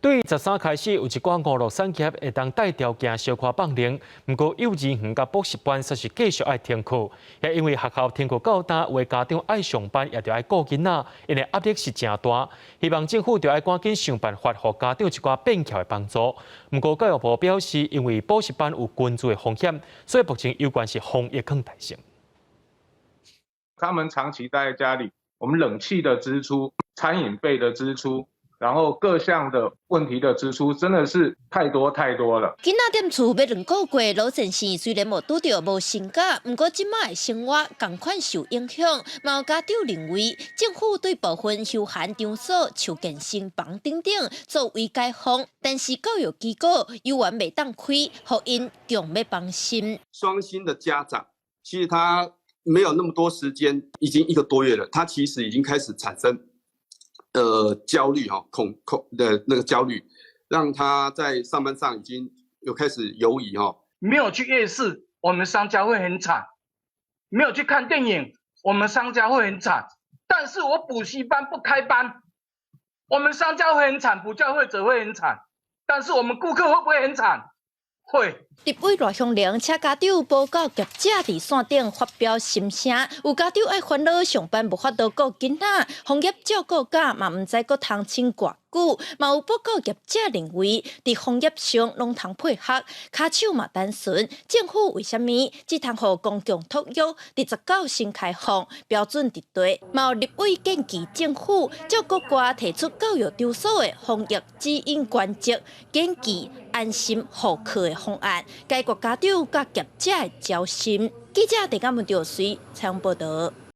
對13開始，有一寡娛樂產業會當帶條件小可放寬，毋過幼稚園佮補習班煞是繼續愛停課。也因為學校停課較焦，有的家長愛上班，也著愛顧囡仔，𪜶的壓力是誠大。希望政府著愛趕緊想辦法，予家長一寡變巧的幫助。毋過教育部表示，因為補習班有群聚的風險，所以目前有關是防疫更大聲。他們長期待在家裡，我們冷氣的支出、餐飲費的支出，然後各項的問題的支出真的是太多太多了。囡仔踮厝欲2個月，老先生雖然無拄著無薪假，毋過這擺的生活仝款受影響。嘛有家長認為，政府對部分休閒場所、像健身房等等作為解封，但是教育機構猶原袂當開，予𪜶強欲放心。雙薪的家長，其實他沒有那麼多時間，已經一個多月了，他其實已經開始產生焦慮哈，恐恐的那個焦慮，讓他在上班上已經有開始猶疑哈。沒有去夜市，我們商家會很慘；沒有去看電影，我們商家會很慘。但是我補習班不開班，我們商家會很慘，補教會者會很慘。但是我們顧客會不會很慘？會。立委賴香伶請家長補教業者佇線頂發表心聲，有家長愛煩惱上班無法度顧囡仔，防疫照顧假嘛毋知閣通請偌久，嘛有補教業者認為，佇防疫上攏通配合，跤手嘛單純，政府為啥物只通予公共托育佇19先開放，標準佇地？嘛有立委建議政府照國外提出教育場所的防疫指引原則，建議安心復課的方案，解決家長佮業者的焦心。記者鄭嘉文、趙水採訪報導。